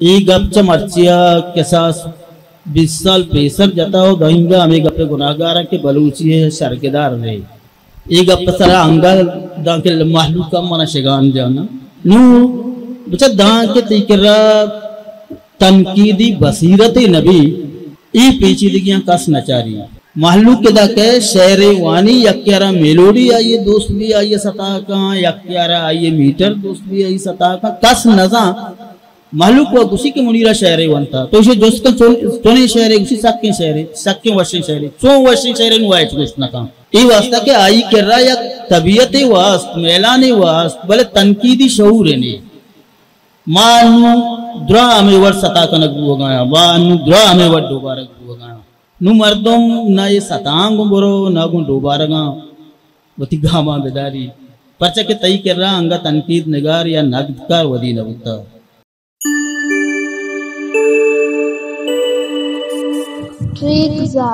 اے گپ چہ مرچیا کساس بیست سال پیسر جتا و دائینگا ہمے گپ ء گناہگاراں کہ بلوچی ء شرگدار نہ اے۔ اے گپ ء سرا انگا دانکہ مہلوک ہم منا شگان جانا۔ نوں بچا دانکہ تئی کرا تنقیدی بصیرتے نہ بی، اے پیچیدگیاں کس نہ چاری۔ مہلوک ادا کہ شعرے وانی، یکے ء را میلوڈی آئی ء دوست بی، آئی ء ستا کاں، یکے ء را آئی ء میٹر دوست بی، آئی ء ستا کاں، کس نہ زان۔ مہلوک وا گوشی کہ منیر ء شعرے ونتا، تو ایشی جست کن چون، چونیں شعرے؟ گوشی سکیں شعرے، سکیں وشیں شعرے، چون وشیں شعرے؟ نوں آ ہچ گوشت نہ کن۔ اے واسطہ کہ آئی کرا یک طبیعتے واست، میلانے واست، بلے تنقیدی شعورے نے۔ ما انوں دراہ ہمے وڑ ستا کنگ بوگایاں، ما انوں دراہ ہمے وڑ ڈوبارگ بوگایاں۔ نوں مردم نہ اے ستاں گوں برو، نہ گوں ڈوبارگاں وتی گاماں بداری، پرچا کہ تئی کرا انگت تنقید نگار یا نگدکار ودی نہ بوتا۔ ٹریکزا۔